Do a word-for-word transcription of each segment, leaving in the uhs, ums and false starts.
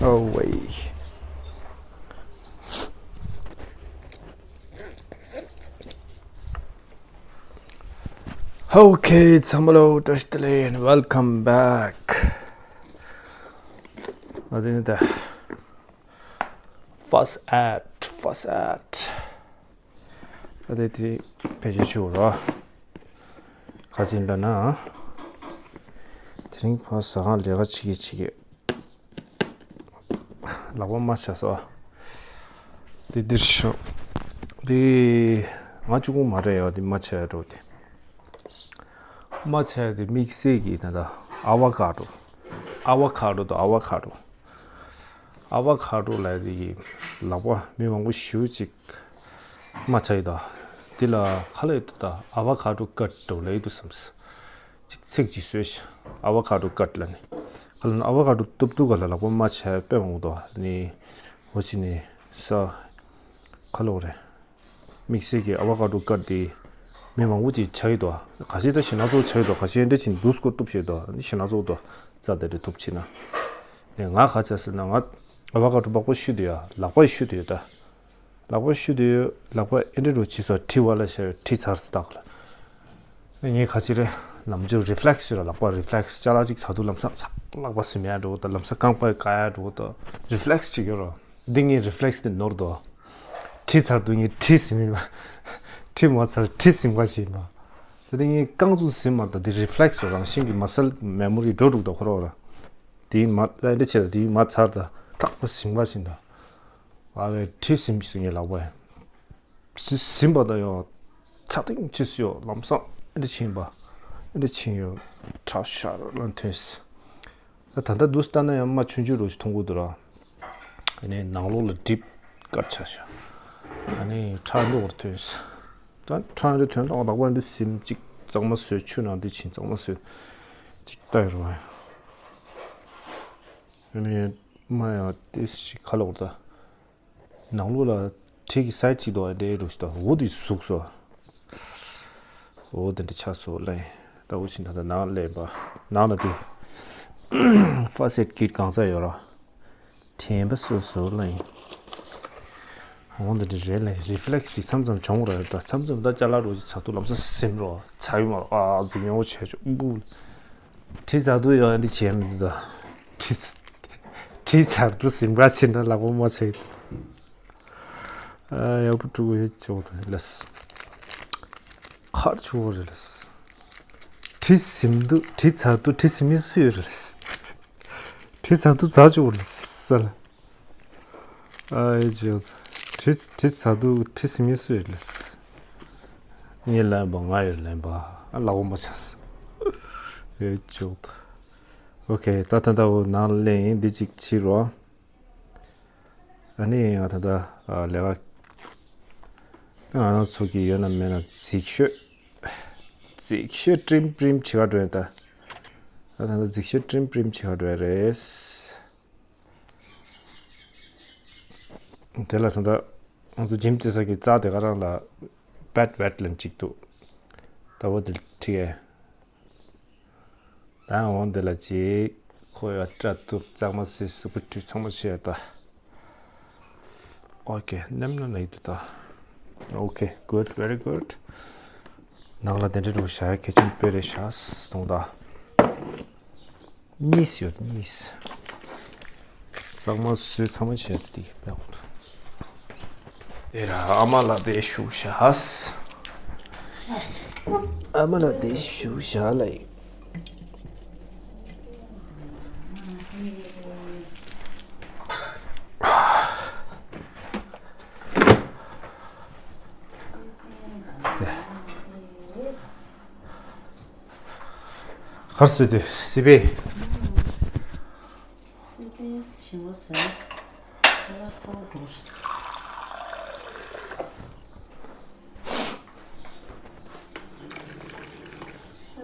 away. Okay, ཚང་མ་ལ་བཀྲ་ཤིས་བདེ་ལེགས། Welcome back. ཨ་དེ་ནི་ད་first ad, first ad. ཨ་དེ་དེ་ཕལ་ཆེར་ཆུ་རོ། ག་ཅིན་ལ་ན། དེ་རིང་ཕ་ཟ་ཁང་ལས་ཀ་བྱེད་ཀྱི་བྱེད་ཀྱི། ལག་པ་མ་ཆག་སོ། དེ་འདིར་ཤོག་དེ་ང་གཅིག་པུ་མ་རེད་ཡ། དེ་མ་ཆག་ཡ་འགྲོ་དེ། མ་ཆག་ཡ་དེ་དམིགས་བསལ་གྱི་ད་ལྟ་ཨ་བ་ཀ་ཏོ། ཨ་བ་ཀ་ཏོ་དང་ཨ་བ་ཀ་ཏོ། ཨ་བ་ཀ་ཏོ་ལ་དེ་གི་ལག་པ་མི་མང་པོ་ཞེ་པོ་ཅིག་མ་ཆག་ཡོད་ད། དེ་ལ་ཁ་ལག་ཡོད་ད། ཨ་བ་ཀ་ཏོ་ཀ་ཏོ་ལ་ཡོད་དུ་བསམ། ཅིག་ཚིག་ཅིག་བཟོས་ཤག་ཨ་བ་ཀ་ཏོ་ཀ་ཏོ་ལ་ནི། ཁ་ལ་ཨ་བ་ཀ་ཏོ་གཏུབ་གཏུབ་ག་ལ་ལག་པ་མ་ཆག་དཔེ་འོང་དོ་ནི། འོ་ཅི་ནི་ས་ཁ་ལོ་རེད། དམིགས་བསལ་གྱི་ཨ་བ་ཀ་ཏོ་ཀ་ཏོ་དེ་མི་མང་པོ་ཅིག་ཆག་ཡོད་དོ། ག་ཤེད་ད་ཞེ་ན་ཚོ་ཆག་ཡོད་དོ། ག་ཤེད་འདྲ་ཅིག་འདུག་སྐོར་གཏུབ་ཤེས་དོ། ཞེ་ན་ཚོ་དོ་རྩ་དེ་རེ་ཐུབ་ཕྱིན་ན། ནས་ང་ག་ཆ་ཟེར་ན་ང་ཨ་བ་ཀ་ཏོ་པགས་པ་བཤུས་དུ་ཡ། ལག་པ་བཤུས་དུ་ཡོད་ད། ལག་པ་བཤུས་དུས་ལག་པ་ཨེ་འདྲ་རུ་བྱས་སོ། མཁྲིས་པ་ལ་ཤར་མཁྲིས་ཚར་སོ་ད་ག་ལ། ངས་ག་ཅི་རེད། ལམ་འཇུག་རི་ཕི་ལེག་སི་ཞུ་ར། ལག་པ་རི་ཕི་ལེག་སི་ཅ་ལག་ཅིག་ཚ་དུས་ལམ་སང་ཚ་ལག་པ་ཟིན་ཡ་འགྲོ་གི་ད། ལམ་སང་རྐང་པ་ག་ཡ་འགྲོ་གི་ད། རི་ཕི་ལེག་སི་ཅིག་ཡོད་རོ། འདི་ངའི་རི་ཕི་ལེག་སི་དེ་ནོར་དོ། མཁྲིས་ཚར་དུས་ངས་མཁྲིས་ཟིན་མིན་པ། མཁྲིས་མ་ཚར་མཁྲིས་ཟིན་པ་ཞིག་ཡིན་པ། ད་དེ་ངས་རྐང་བཙུགས་ཟིན་མ་ད་དེ་རི་ཕི་ལེག་སི་རང་བཞིན་གྱི་མ་སལ་མེ་མོ་རི་འགྲོ་འགྲོ་གི་ད་ཁོ་རོ་ར། དེ་མ་ད་འདི་བྱས་ད་དེ་མ་ཚར་ད་ལྷག་པ་ཟིན་པ་ཞིག་ད། ཨ་བའི་མཁྲིས་ཟིན་ཟིན་ངའི་ལག་པ་ཡང་ཟིན་པ་དང་ཡང་ཚ་ཐིང་ཆེ་སུ་ཡོད། ལམ་སང་ཨེ་འདྲ་ཕྱིན་པ་ཨེ་འདྲ་ཕྱིན་ཡོད། ཁྲག་ཤར་ལ་ཐོན་སོང་། ད་ད་ལྟ་འདུག་ལྟ་ན་ཡང་མ་ཆུང་ཆུང་རུ་ཞིག་མཐོང་གི་འདུག་ར། ཨ་ནི་ནང་ལོགས་ལ་གྲིབ་དཀར་ཆགས་ཤག་ཨ་ནི་ཁྲག་མདོག་རུ་ཐོན་སོང་། ད་ཁྲག་འདྲ་ཐོན་ཐོག་ལག་པ་འདི་ཟིན་ཅིག་གཙང་མ་བཟོས། ཆུ་ནང་འདི་ཕྱིན་གཙང་མ་བཟོས་ཅིག་ལྟ་ཡོད་ར། ཨ་ནི་མ་ཡང་ཏིས་ཅིག་ཁ་ལོག་ད། ནང་ལོགས་ལ་གྲིབ་ཀྱི་སའི་ཅིག་འདུག་ཨ་འདྲའི་རུ་ཞིག་ད། འོ་དེ་ཟུག་སོ། འོ་དེ་འདྲ་ཆགས་སོ་ལེ། ད་འོ་ཕྱིན་ད་ད་ནང་ལེན་པ་ནང་ལ་དེ་ཧྥ་སི་ཨེཌ་ཀིཊ་གང་ཚ་ཡོད་ར། དྲན་པ་སོ་སོ་ལེ། འོ་འདི་འདྲ་རེད་ལེ། རི་ཕི་ལེག་སི་དེ་མཚམས་མཚམས་བྱུང་ར་ཡོད་ད། མཚམས་མཚམས་ད་ཅ་ལག་རུ་ཅིག་ཚ་དུས་ལམ་སང་ཟིན་རོ། ཚ་ཡོད་མ་རོ། ཨ་འཛིང་ཡོང་བྱས་ཆོག་འབུ། མཁྲིས་ཚར་དུས་ཡང་འདི་བྱས་མི་འདུག་ད། མཁྲིས་མཁྲིས་ཚར་དུས་ཟིན་པ་ཕྱིན་ན་ལག་པ་མ་ཆག་གི་འདུག་ཨ་ཡག་པོ་དཀྲུག་གི་ཆོག་ད་ལས། ཁར་ཆུ་བོ་རེད་ལས། མཁྲིས་ཟིན་དུས་མཁྲིས་ཚར་དུས་མཁྲིས་ཟིན་མི་སུ་ཡོད་རེད་ལས། མཁྲིས་ཚར་དུས་ཚར་ཆུ་བོ་རེད་ས་ལ། ཨ་ཡེ་ཇོ། མཁྲིས་མཁྲིས་ཚར་དུས་མཁྲིས་ཟིན་མི་སུ་ཡོད་ལས། ངས་ལན་པ་ང་ཡོད་ལན་པ། ཨ་ལག་པ་མ་ཆགས་ཡེ་ཇོ། ཨོ་ཁེ་ད་ད་ད་འོ་ནང་ལེན་འདི་གཅིག་ཕྱིར་རོ། ཨ་ནི་ང་ད་ལྟ་ཨ་ལས་ཀ་ང་རང་ཚོ་གི་ཡོད་ན་མེད་ན་རྫིག་ཤོས། རྫིག་ཤོས་ཀྲིམ་ཀྲིམ་བྱེད་ག་འགྲོ་ཡ་ད། ཨ་ད་ལྟ་རྫིག་ཤོས་ཀྲིམ་ཀྲིམ་བྱེད་ག་འགྲོ་ཡ་རེད། དེ་ལ་ད་ལྟ་ང་ཚོ་འཇིམ་རྩེ་ས་གི་རྩ་དེ་ག་རང་ལ་བེད་ཝེད་ལན་གཅིག་འདུག་ད་བོ་དེ་ཁྲིད་ཡ། ད་འོང་འདི་ལ་ཅིག་ཁོ་ཡ་སྐྲ་གཏུབ་གཙང་མ་སི་སུ་པུ་ཁྲུ་ཚང་མ་བྱས་ད། ཨོ་ཁེ་ནེམ་ན་ནའི་དུ་ད། ཨོ་ཁེ་གུཌ་ཝེ་རི་གུཌ། ནང་ལ་དེ་འདྲ་རུ་བྱ་ཡ་གལ་ཆེན་དཔེ་རེད་ཤག་གསུངས་ད། གཉིས་ཡོད་གཉིས། གཙང་མ་བཟོས་ཚང་མ་བྱས་ཏེ་དེ་སྤེལ་འོང་། དེ་ར་ཨ་མ་ལ་དེ་ཞུ་བྱ། ཨ་མ་ལ་དེ་ཞུ་བྱ་ལ། གར་སོས་ཏེ་སི་པེ། སི་པེ་ཞིམ་པོ་ཟོས། ཁོ་ལ་ཚ་བོ་འགྲོ་ཞིག་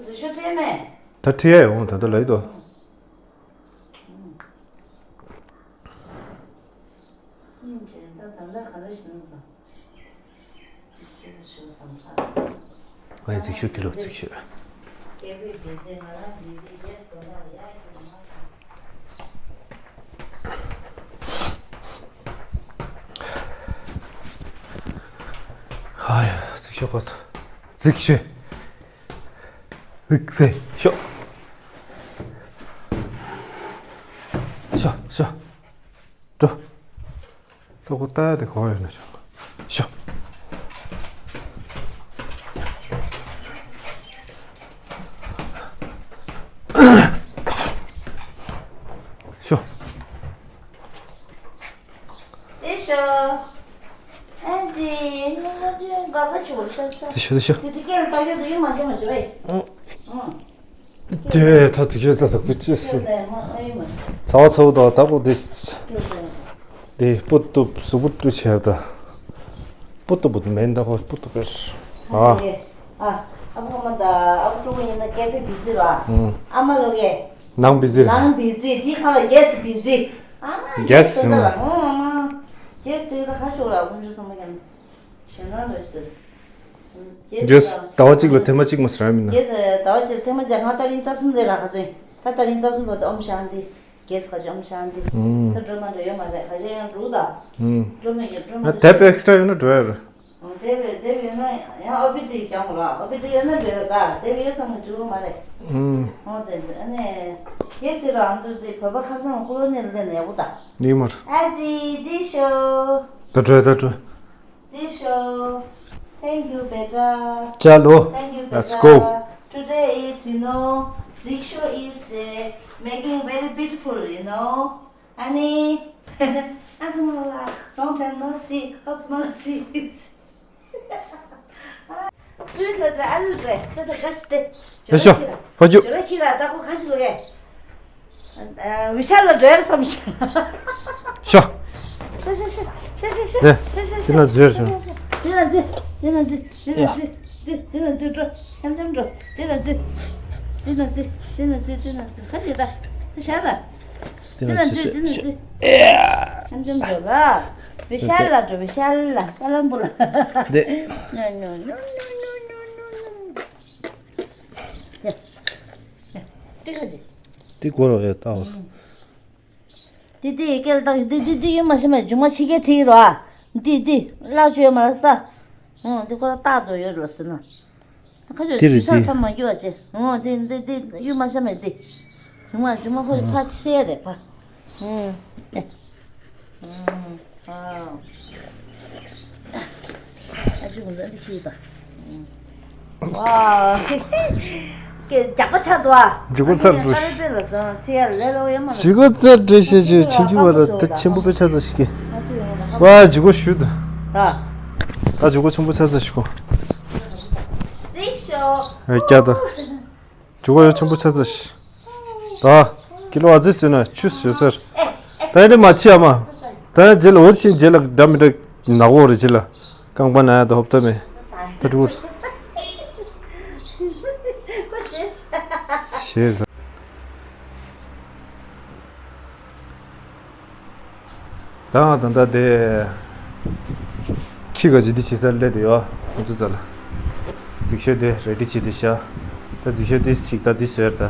འཛུལ་ཤོག་སྤྲད་མེད། ད་ཁྲིད་ཡ་ཡོང་ད་ལྟ་ལ་ཡི་དོ། སྙིང་རྗེ། ད་ད་ལྟ་ག་རེ་བྱེད་ནི་འདུག་ང་ཡི་རྫིག་ཤོས་ཁྱི་ལོ་རྫིག་ཤོས། སྐད་པའི་སྡེ་ཚན་ང་རང་མི་དེ་རྗེས་སུ་འདོན་ཡག་གི་མ་རེད། གཟིགས་ཤིག་གཟིགས་ཤིག་ཤོག་ཤོག་ཤོག་འགྲོ། ལྷོ་ཁོ་ལྟ་དེ་གོ་ཡོད་ན་ཤོག་ཤོག་ཤོག་དེ་ཤོག་ཨ་ཙི། སྙིང་ག་ཅུང་དགའ་པོ་བྱུང་ཤག་ཤག་དེ་ཤོག་དེ་ཤོག་དེ་དེ་སྐད་ལ་ལྟ་རྒྱུ་དེ་ཡོད་མ་ཤེས་མ་ཤེས་བས། ཨང་། དེ་ད་དེ་ཁྱོད་ད་ད་ཁུ་ཅི་སི། ཚ་བ་ཚ་བོ་དང་ད་གོ་དེ། དེ་སྤུ་ཏུ་སུ་སྤུ་ཏུ་ཆེ་ད། སྤུ་ཏུ་སྤུ་ཏུ་མེན་ད་ཧོ་སྤུ་ཏུ་པེར། ཨ། ཨ་ཨ་ཁུ་མ་ད་ཨ་ཁུ་ཏུ་ཡིན་ན་སྐད་པའི་བི་ཛི་ར། ཨ་མ་ལོ་གེ། ནང་བི་ཛི་ར། ནང་བི་ཛི་དེ་ཁ་ལ་གེ་སི་བི་ཛི། ཨ་མ་གེ་སི་ད་ལ་ཨོ་ཨ་མ། གེ་སི་དེ་ད་ཁ་ཤོག་ལ་ཁུ་ཅུ་སུ་མ་ཀྱང་། ཞེ་ན་རེ་ཞིག་རྒྱས་ཟླ་བ་གཅིག་ལ་ཐེངས་མ་གཅིག་མ་ཟེར་མིན་ན། རྒྱས་ཟླ་བ་གཅིག་ལ་ཐེངས་མ་གཅིག་ང་ད་རིང་རྩ་གསུམ་ལས་ར་ཁ་ཚན། ད་ད་རིང་རྩ་གསུམ་བར་དུ་ཨོམ་ཤཱན་ཏི། རྒྱས་ཁ་ཅིག་ཨོམ་ཤཱན་ཏི། ད་སྒྲོལ་མ་འདྲ་ཡོད་མ་རེད་ཁ་ཤས་ཡང་འགྲོ་ད། སྒྲོལ་མ་ཡོད་སྒྲོལ་མ་ཨ་དེབ་ཨེག་སི་ཊ་ཡོད་ན་འགྲོ་ཡ་རེད། དེབ་དེབ་ཡོད་ན་ཡང་ཨོ་བི་ཏི་ཀྱང་ར་ཨོ་བི་ཏི་ཡོད་ན་འགྲོ་ཡ་རེད་ད་དེབ་ཡོད་ཙང་ནས་འགྲོ་གི་མ་རེད། ཨོ་དེ་ཨ་ནས་རྒྱས་ཟེར་ར་ཨམ་ཏུ་དེ་བོད་པ་ཁ་སང་ཀུ་ལོ་ནས་ལས་ནས་ཡག་པོ་ད། ནི་མར། ཨ་ཙི་ཙི་ཤོ། ད་འགྲོ་ཡ་ད་འགྲོ། Zisho, thank you, beta. Chalo, thank you, let's beta. Go. Today is, you know, Zisho is uh, making very beautiful, you know. Ani, asamala, long time no see, hope no see. Sweet la dra, alu dra, kata kaste. Zisho, hoju. Jora kira, ta ko khasi loge. ཨ། བི་ཤཱལ་ལ་འགྲོ་ཡར་བསམ་ཤག་ཤོ། ཤོ་ཤོ་ཤོ་ཤོ་ཤོ་ཤོ་ཤོ་དེ། ཤོ་ཤོ་ཤོ། དེ་ན་འཛུལ་སོང་། དེ་ན་འཛུལ། དེ་ན་འཛུལ། དེ་ན་འཛུལ། དེ་དེ་ན་འཛུལ་འགྲོ། འཆམ་འཆམ་འགྲོ། དེ་ན་འཛུལ། དེ་ན་འཛུལ། དེ་ན་འཛུལ། དེ་ན་འཛུལ། ཁ་ཅིག་ད། དེ་བཞག་ད། དེ་ན་འཛུལ། དེ་ན་འཛུལ། འཆམ་འཆམ་འགྲོ་ལ། བི་ཤཱལ་ལ་འགྲོ། བི་ཤཱལ་ལ་ཀ་ལམ་བུ་ལ། དེ། ཉོ་ཉོ་ཉོ་ཉོ་ཉོ་ཉོ་ཉོ། དེ་ག་ཅིག་དེ་གོ་རོགས་ཡོད་ད། འདི་འདི་སྐད་ལ་བཏགས། འདི་འདི་འདི་ཡོད་མ་ཤེས་མ། མཇུག་མ་ཕྱི་རྒྱལ་བྲིས་རོ། ཨ། འདི་འདི་བརླག་བཅོས་མ་ལ་ས། ཨོ་འདི་ཁོ་ར་རྟག་ཏུ་ཡོད་རོ་ཟེར་ན། ཁ་ཆོས་དེ་རེད་ཇུས་ས་དེ། ཐ་མ་རྒྱུ་བ་ཆེ། ཨོ་འདི་འདི་འདི་ཡོད་མ་ཤེས་མ་འདི། མཇུག་མ་མཇུག་མ་ཁོ་ཡི་ཕ་ཆེ་རེད་ཕ། ཨོ། ཨ་ཅི་གུང་ཚན་འདི་ཁྱི་ད། ཝ། ཀྱེ་རྒྱགས་པ་ཆགས་འདུག་ཨ། ཇི་གུ་ཚར་འགྲོ། ཨ་རེ་པེ་ལ་སོང་ཆེ་ཡར་ལེ་ལོ་ཡོད་མ་ལ། ཇི་གུ་ཚར་འགྲོ་ཤེས་ཆེ་ཆེ་ཆེ་ཆེ་བ་ལ་ད་ཆེན་པོ་པེ་ཆ་ཚ་ཞིག་གི། ཝ་ཇི་གུ་ཞུ་ད། ད་ཇི་གུ་ཆེན་པོ་ཆ་ཚ་ཞིག་གོ། རིག་ཤོག་ཨེ་ཀྱ་ད། ཇུ་གོ་ཡོ་ཆེན་པོ་ཆ་ཚ་ཤི། ད། ཀི་ལོ་ཨ་ཙི་སུ་ན་ཆུ་སུ་སར། ད་ཡིན་མ་ཆི་ཨ་མ། ད་ཡང་རྗེས་ལ་འོ་ཤིན་རྗེས་ལ་འདྲ་མི་འདྲ་ནག་འོ་རེ་རྗེས་ལ། རྐང་པ་ན་ཡ་ད་ཧོབ་ཐ་མེ། ད་ཀྲུ། ཤེས། ད་ང་ད་ལྟ་དེ། ཁྱི་ག་ཅི་འདི་བྱེད་སར་སླེབས་དུ་ཡོད། ཁོ་ཚོ་ཚ་ལ། རྫིག་ཤོས་དེ་རེ་ཌི་བྱེད་དུ་ཤ། ད་རྫིག་ཤོས་དེ་ཞིག་ད་འདི་བཟོས་ད།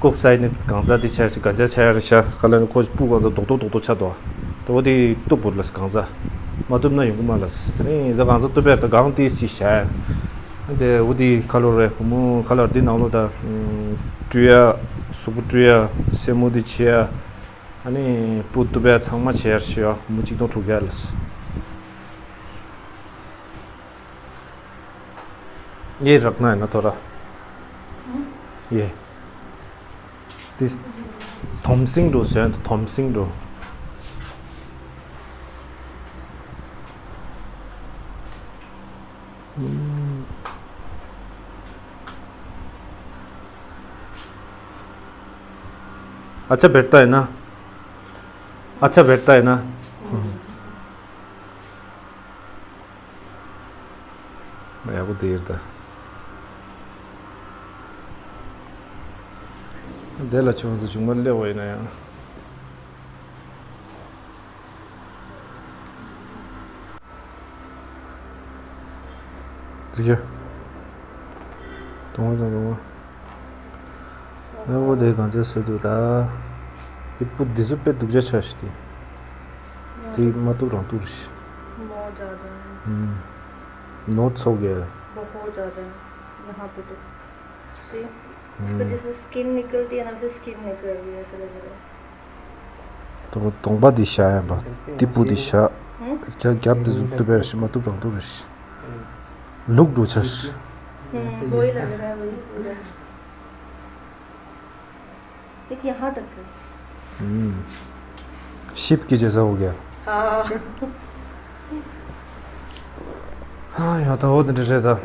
ལྐུགས་ས་ནི་གང་ཚ་འདི་ཆ་ཞིག་གང་ཆ་ཆ་ཡ་རེ་ཤ་ཁ་ལ་ནི་ཁོ་སྤུ་གང་ཚ་རྡོག་རྡོག་རྡོག་རྡོག་ཆ་དོ། ད་འོ་དེ་གཏུབ་བུར་ལ་གང་ཚ། མ་གཏུབ་ན་ཡོང་གི་མ་ལ་ཟེར་ནི་ད་གང་ཚ་གཏུབ་པའི་ད་གང་དེ་ཞིག་ཤ། དེ་འོ་དེ་ཁ་ལོ་རེ་ཁོ་མོ་ཁ་ལ་འདི་ནང་ལོ་ད། བཀྲུ་ཡ། གཟུགས་པོ་བཀྲུ་ཡ། སེན་མོ་འདི་བྱེད་ཡ། ཨ་ནི་སྤུ་གཏུབ་པའི་ཚང་མ་བྱས་ཤི་ཡ་ཁོ་མོ་གཅིག་སྟོང་དྲུག་བརྒྱ་ལ། ཡེ་རག་ན་ཡིན་ན་ཐོ་ར། ཡེ། ཏིས། དོམ་སིང་འགྲོ་ཟོན་དོམ་སིང་འགྲོ། ཨ་ཅག་བེར་ཏ་ཡིན་ན། ཨ་ཅག་བེར་ཏ་ཡིན་ན། ཡག་པོ་དེ་ཡོད་ད། དེ་ལ་ཆུང་ཙག་ཆུང་མ་སླེབས་པ་ཡིན་ན་ཡང་། རིག་ཡ། དུང་བ་དང་དུང་བ། ཨ་འོ་དེ་གང་ཚད་བཟོས་འདུག་ད། དེ་སྤུ་འདི་ཚོ་དཔེ་སྡུག་ཅག་ཆགས་ཤི་དེ། དེ་མ་གཏུབ་རང་གཏུབ་རེད་ཤི། མོ་འདྲ་དང་། ཨུམ། नोट्स हो गया है। बहुत ज़्यादा है यहाँ पे तो। सी, इसका हम्म। जैसे स्किन निकलती है ना, वैसे स्किन निकल रही है, ऐसा लग रहा है। तो वो तोंबा दिशा है बा, टिपू दिशा। हम्म? क्या, क्या दे जुत्तु बेर से मतु रंग तो रिश। लुक दो छस। हम्म, वही लग रहा है, वही पूरा। एक यहाँ तक है। हम्म। शिप के जैसा हो गया। हाँ। हाँ, यहाँ तो बहुत डर रहा था।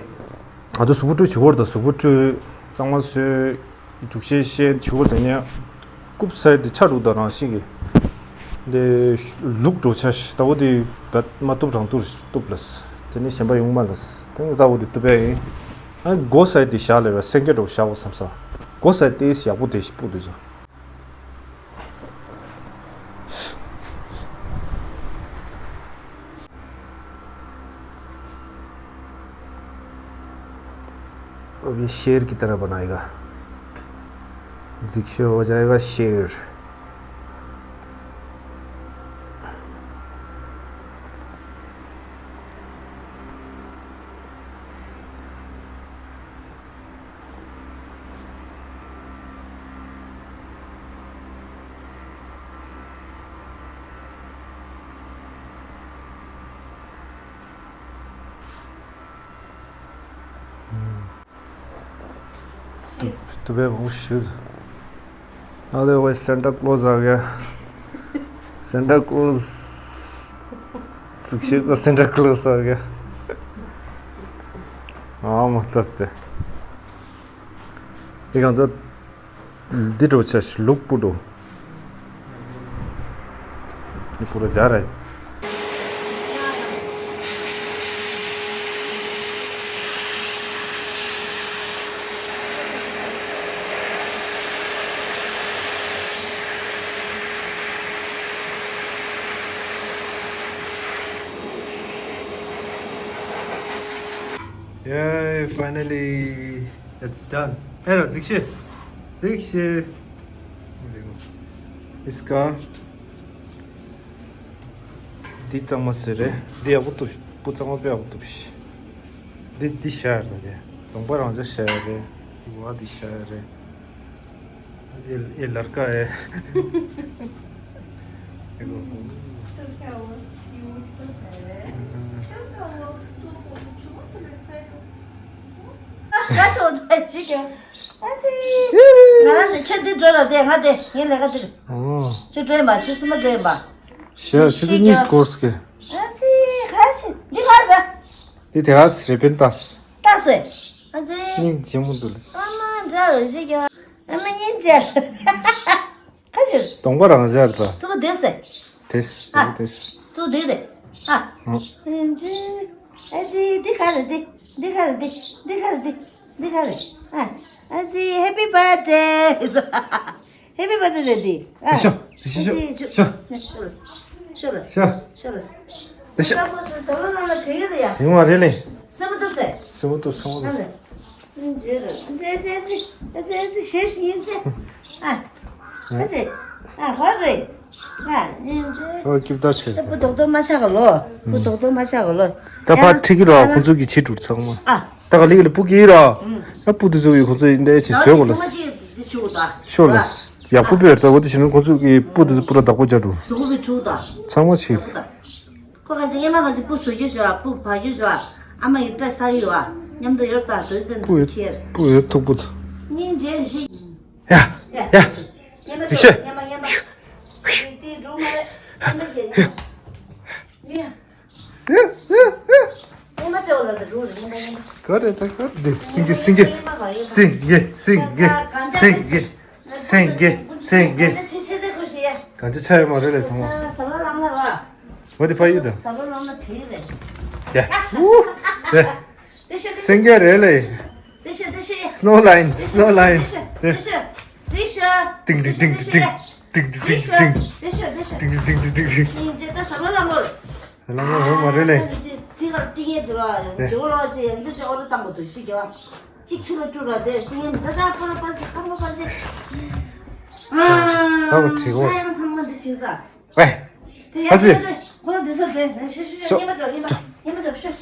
ང་ཚོ་གཟུགས་པོ་བཀྲུས་བྱེད་སྒོར་དང་གཟུགས་པོ་བཀྲུས། གཙང་མ་བཟོས། འཁྱུག་བཤད་བཤད་བྱེད་སྒོར་དེ་ནས་རྐུབ་སའི་དེ་ཆ་དྲུག་དང་རང་བཞིན་གྱི་དེ་ལུག་འགྲོ་ཆ་ཞིག་ལྟ་བུ་དེ་བད་མ་བཏུབ་རང་བཏུབ་བཏུབ་ལ། དེ་ནས་གཞན་པ་ཡོང་མ་ལ། དེ་ནས་ལྟ་བུ་དེ་བཏུབ་པས་ཡིན། ཨ་མགོ་སའི་དེ་བཞག་ལས་པ་སེང་གེ་འགྲོ་བཞག་འོ་བསམ་ས། མགོ་སའི་དེ་ཡག་པོ་དེ་ཞིག་སྤུ་དུས་ཚོ། अब ये शेर की तरह बनाएगा। जिक्शो हो जाएगा शेर। तो, तो भाई, वो शुद्ध। अरे भाई, सेंटा क्लॉज आ गया। Santa Claus. शिक्षक का सेंटा क्लॉज आ गया। हाँ, मतलब। ये कौन सा འདི་འགྲོ་ཆ་ཞིག་ལུག་སྤུ་འགྲོ། འདི་སྤུ་ར་སྦྱར་རེད། Yay, finally, it's done. Hey, Zixi. Zixi. इसका འདི་གཙང་མ་བཟོས་རེད། འདི་ཡག་པོ་འདུག་སྤུ་གཙང་མ་དཔེ་ཡག་པོ་འདུག་འདི་འདི་བཞག་ཡ་རེད། ལུང་པ་རང་ཅག་བཞག་ཡ་རེད། འདི་བ་འདི་བཞག་ཡ་རེད། ये, ये लड़का है। देखो। तो क्या हुआ? क्यूट तो है। हाँ। तो क्या हुआ? तू छुआ तो लगता है। ང་ཚོ་ད་ཅི་ཀྱང་། ཨ་ཙི། ང་རང་ཚོ་ཆུ་འདི་འགྲོ་ལ་དེ་ང་དེ་ངའི་ལས་ཀ་འདིར། ཨོ། ཆུ་འགྲོ་ཡིན་པ་ཆུ་གསུམ་པ་འགྲོ་ཡིན་པ། ཤ་ཆུ་ཚོད་གཉིས་སྐོར་སྐད། ཨ་ཙི་ཁ་ཤི་འདི་ག་རེ་འདི་དེ་ག་རེ་རེ་བན་ཏཱས། ཏཱས། ཨ་ཙི། སྙིང་རྗེ་མོ་འདུག་ལ། ཨ་མ་འདྲ་བ་ཞིག་ཀྱང་། ཨ་མ་སྙིང་རྗེ། ཁ་ཅིག་གདོང་པ་རང་ཤར་ད། གཙུག་པ་དེ་ཟེར། དེས། ཨ། དེས། གཙུག་པ་དེ་རེད། ཨ། ཨ། ཨ་ཙི། ཨ་ཙི་འདི་ག་རེ་འདི། འདི་ག་རེ་འདི། འདི་ག་རེ་འདི། འདི་ག་རེ། ཨ། ཨ་ཙི་happy birthday། Happy birthday རེད་འདི། ཨ། ཤོ། ཤོ། ཤོ། ཤོ། ཤོ་ལ། ཤོ་ལ། ཤོ། ཤོ་ལ། དེ་ཤོ། ད་ཁོ་ཚོ་ཟ་ལོ་ལ་ལ་བྲིས་ཡོད་ཡ། ཡོང་བ་རེད་ལེ། སེམས་པ་སྡུག་ཟེར། སེམས་པ་སྡུག་སེམས་པ་སྡུག་ཨ་ལེ། ཨོ་སྐྱིད་པོ་ཆེ། སྤུ་རྡོག་རྡོག་མ་ཆག་ག་ལོ། སྤུ་རྡོག་རྡོག་མ་ཆག་ག་ལོ། ད་ཕར་ཁྲིད་ཀྱི་ར་ཁོང་ཚོ་གི་བྱེད་འགྲོ་ཚང་མ། ཨ། ད་ག་ལེ་ག་ལེ་སྤུ་གི་ར། ཨ་སྤུ་དེ་ཚོ་ཡི་ཁོང་ཚོ་ཡི་འདྲ་ཆེ་བཟོས་གོ་ལ། ཤོ་ལ། ཡག་པོ་བེར་ད་གོ་དེ་བྱས་ན་ཁོང་ཚོ་གི་སྤུ་དེ་ཚོ་སྤུ་ར་བདག་པོ་རྒྱག་འགྲོ། ཚང་མ་ཆེ། ཁོ་ཁ་ཤས་སྔོན་མ་ཁ་ཤས་སྤུ་བཟོ་རྒྱུ་ཞོ། སྤུ་བ་རྒྱུ་ཞོ། ཨ་མ་ཡི་སྐྲ་ས་ཡི་བ། མཉམ་དུ་ཡོད་ད་དོ་དོ་སྤུ་ཡོད་ཁྱེར། སྤུ་ཡོད་ཐུག་པོ། སྙིང་རྗེ་ཞིག་ཡ། ཡ། ཡ། སྙན་པ་ཅིག་ཤོད། སྙན་པ་སྙན་པ། དེ་དེ་སྒྲུང་མ་རེད། སྙན་པ་ཅིག་སྙན་པ། ཡ། ཡ། ཡ། ཡ། སྙན་པ་སྤྲོ་ལ་དུ་སྒྲུང་རེད། སྙན་པ་སྙན་པ། ག་རེ་ད་ག་རེ་སེང་གེ་སེང་གེ། སེང་གེ་སེང་གེ་སེང་གེ། སེང་གེ་སེང་གེ། གང་ཅི་ཆ་ཡོད་མ་རེད་ལས་སོང་བ། ཟ་ལོ་ལངས་ལ་བ། What if I eat them? ཟ་ལོ་ལངས་ལ་བྲིས་རེད། Yeah. Woo! Yeah. སེང་གེ་རེད་ལས། Snow line, snow line. Yeah. ཏིང་ཏིང་ཏིང་ཏིང་། ཏིང་ཏིང་ཏིང་ཏིང་། ཏིང་ཏིང་ཏིང་ཏིང་། ཏིང་ཏིང་ཏིང་ཏིང་ཏིང་། ཟ་ལོ་ལངས་ལ་བ། ལ་མོ་ཧོ་མ་རེད་ལེ། འདི་གར་ཏིང་ཡེ་འདི་ར་ཇོ་ལོ་ཅེ་ཡང་ཇོ་ཅེ་ཨོ་རོ་དང་པོ་དུ་ཤི་ག་བ། གཅིག་ཆུ་ལ་བཀྲུ་ར་དེ་ཏིང་ཡེ་འདི་ད་ཁོ་ར་པར་སི་ཁ་མོ་པར་སི། ད་བ་ཁྲིག་འོ། ཡང་ཚང་མ་འདི་ཤི་ག་ཝེ། དེ་ཡང་ཨ་ཙི། ཁོ་ར་འདི་ས་བེ་ཤུ་ཤུ་ཤུ་ཉི་མ་འགྲོ་ཉི་མ་ཉི་མ་འགྲོ་ཤུ།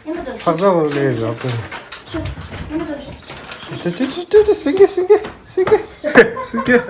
ལྷག་ས་བོར་ལས་རབ་ཏུ། ཅི་ཅི་ཅི་ཅི་ཅི་སིང་གེ་སིང་གེ་སིང་གེ་སིང་གེ།